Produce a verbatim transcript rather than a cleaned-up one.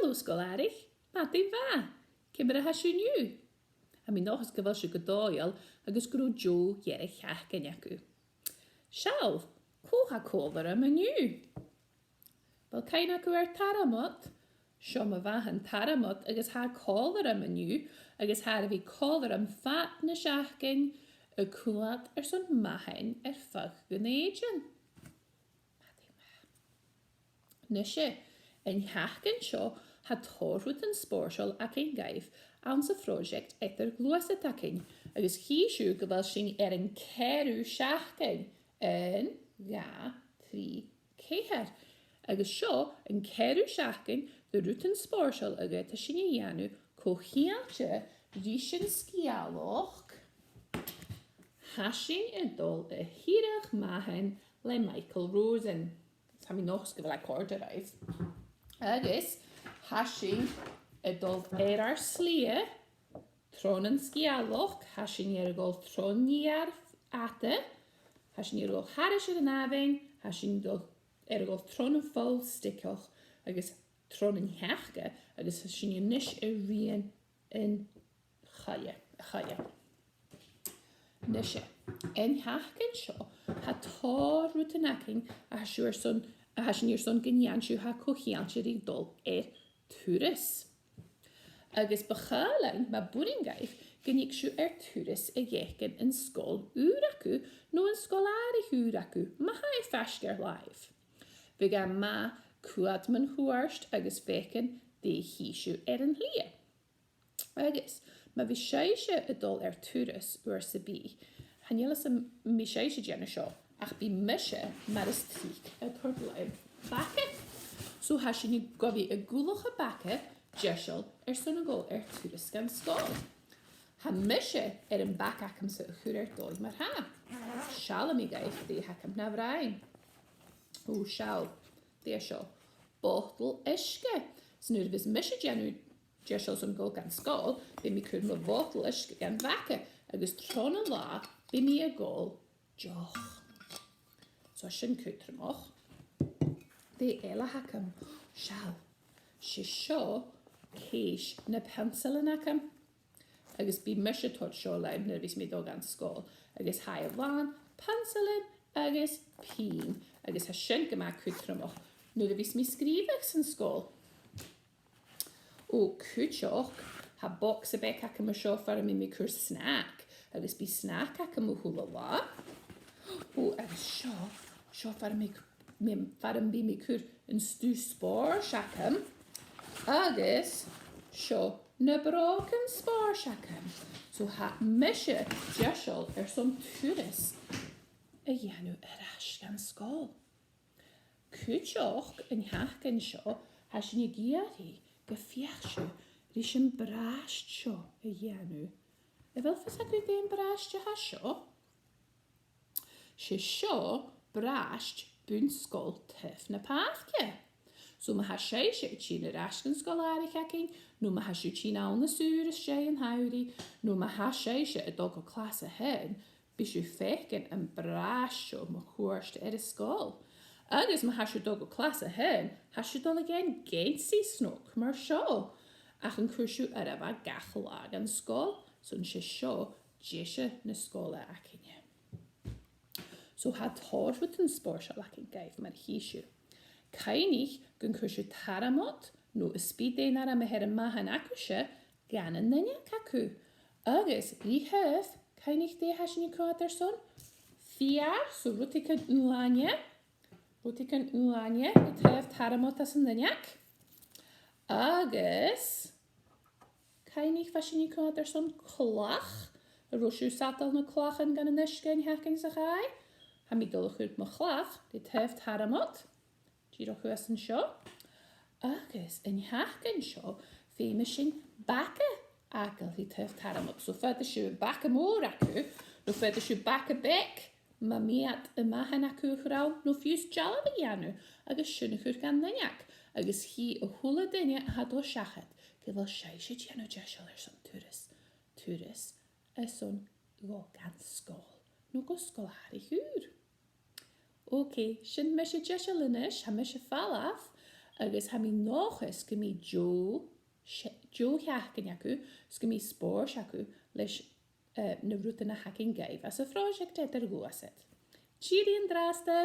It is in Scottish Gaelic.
Hello, sgoilearan. Madainn mhath. Ciamar a tha sibh an-diugh? Tha mi an dòchas gu bheil sibh gu dòigheil agus gun robh deagh dheireadh-sheachdain agaibh. Seall, cò tha còmhla rium an-diugh? A bheil cuimhne agaibh air Tormod? Seo mo mhathan Tormod agus tha e còmhla rium an-diugh, agus tha e air a bhith còmhla rium fad na seachdain a' coimhead airson mathain air feadh Dhùn Èideann. Nise, an t-seachdain seo, tha tòrr rudan spòrsail againn dhuibh anns a' phròiseact eadar-ghluasad againn, agus chì sibh gu bheil sinn air an ceathramh seachdain. Aon, dhà, trì, ceithir. Agus seo an ceathramh seachdain de rudan spòrsail a dh'fhaodadh sinn a dhèanamh co-cheangailte ris an sgeulachd Tha sinn a' dol a Thiriodh Mathan le Michael Rosen. Tha mi an dòchas gu bheil e a' còrdadh ribh. Agus tha sinn a' dol air ar slighe tron an sgeulachd, tha sinn air a dhol tron fheur fhada, tha sinn air a dhol thairis air an abhainn, tha sinn a' dol, air a dhol tron an pholl steigeach agus tron an teacsa, agus tha sinn a-nis a' riaghladh a' choille, a' choille. Nise, an t-seachdain seo, tha tòrr rudan againn a tha sibh airson, a tha sinn airson gun dèan sibh, tha co-cheangailte ri dol air turas. Agus bu chaomh leinn, ma b' urrainn dhuibh, gun tig sibh air turas a dh'fhaicinn an sgoil ùr agaibh, no an sgoil-àraich ùr agaibh, ma tha e faisg air làimh. Bhiodh e math coimhead mun cuairt agus faicinn dè chì sibh air an t-slighe. Agus, ma bhios sibhse a' dol air turas uair sam bith, chan eil fhios am bi sibhse a' dèanamh seo, ach bidh mise mar as trice a' toirt leam baga. So tha sinn gu bhith ag ullachadh baga deiseil airson a dhol air turas dhan sgoil. Tha mise air am baga agamsa a chur air dòigh mar-thà. Seallaidh mi dhuibh dè th' agam na bhroinn. O, seall. Dè seo? Botal uisge. So nuair a bhios mise a' dèanamh deiseil airson a dhol dhan sgoil, bidh mi a' cur mo bhotal uisge dhan bhaga, agus tron an latha, bidh mi a' dol deoch. So sin cudromach. Dè eile a th' agam? Seall. 'S e seo cèis na peansailean agam. Agus bidh mise a' toirt seo leam nuair a bhios mi a' dol dhan sgoil. Agus tha e làn peansailean agus pinn. Agus tha sin gu math cudromach nuair a bhios mi a' sgrìobhadh san sgoil. O, cuideachd, tha bogsa beag agam an seo far am bi mi a' cur snàc, agus bidh snàc agam a h-uile latha. O, agus seo, seo far am bi mi, far am bi mi a' cur an stuth spòrs agam, agus seo na brògan spòrs agam. So tha mise deiseil airson turas a dhèanamh air ais dhan sgoil. Cuideachd an t-seachdain seo, tha sinn ag iarraidh gum feuch sibh ris am bràiste seo a dhèanamh. A bheil fios agaibh dè am bràiste a tha seo? 'S e seo bràiste Bun-sgoil Taobh na Pàirce. So ma tha sibhse a' tighinn air ais dhan sgoil-àraich againn, no ma tha sibh a' tighinn ann an Saoraidh às dèidh an t-samhraidh, no ma tha sibhse a' dol gu clas a h-aon, bidh sibh a' faicinn am bràiste seo mun cuairt air an sgoil. Agus ma tha sibh a' dol gu clas a h-aon, tha sibh a' dol a dh'fhaighinn geansaidh snog mar seo. Ach an cuir sibh oirbh e gach latha dhan sgoil, 's ann 's e seo deise na sgoile againne. So tha tòrr rudan spòrsail againn dhuibh mar a chì sibh. Cuimhnich gun cuir sibh Tormod no is beag dhen arm a th' air am mathan agaibhse dhan an uinneig agaibh. Agus ri thaobh, cuimhnich dè tha sinn a' coimhead airson? Feur, so rudeigin uaine. Rudeigin uaine ri taobh Tormod às an uinneig. Agus cuimhnich, bha sinn a' coimhead airson clach. An robh sibh a' sadail na clachan dhan an uisge an t-seachdain sa chaidh? Tha mi a' dol a chur mo chlach ri taobh Tormod. Dìreach shuas an seo. Agus an t-seachdain seo, feumaidh sinn baga fhàgail ri taobh Tormod. So faodaidh sibh baga mòr agaibh, no faodaidh sibh baga beag, ma bhios am mathan agaibh a' crann, no fiù 's dealbh a dhèanamh, agus sin a chur dhan uinneig, agus chì a h-uile duine a tha a' dol seachad gu bheil sibhse a' dèanamh deiseil airson turas, turas airson a dhol dhan sgoil, no gu sgoil-àraich ùr. Ok, sin mise deiseil a-nis, tha mise a' falbh, Agus tha mi an dòchas gum bi deagh, se-, deagh sheachdain agaibh, 's gum bi spòrs agaibh leis, eh, na rudan a th' againn dhuibh anns a' phròiseact eadar-ghuasaid. Tìoraidh an-dràsta!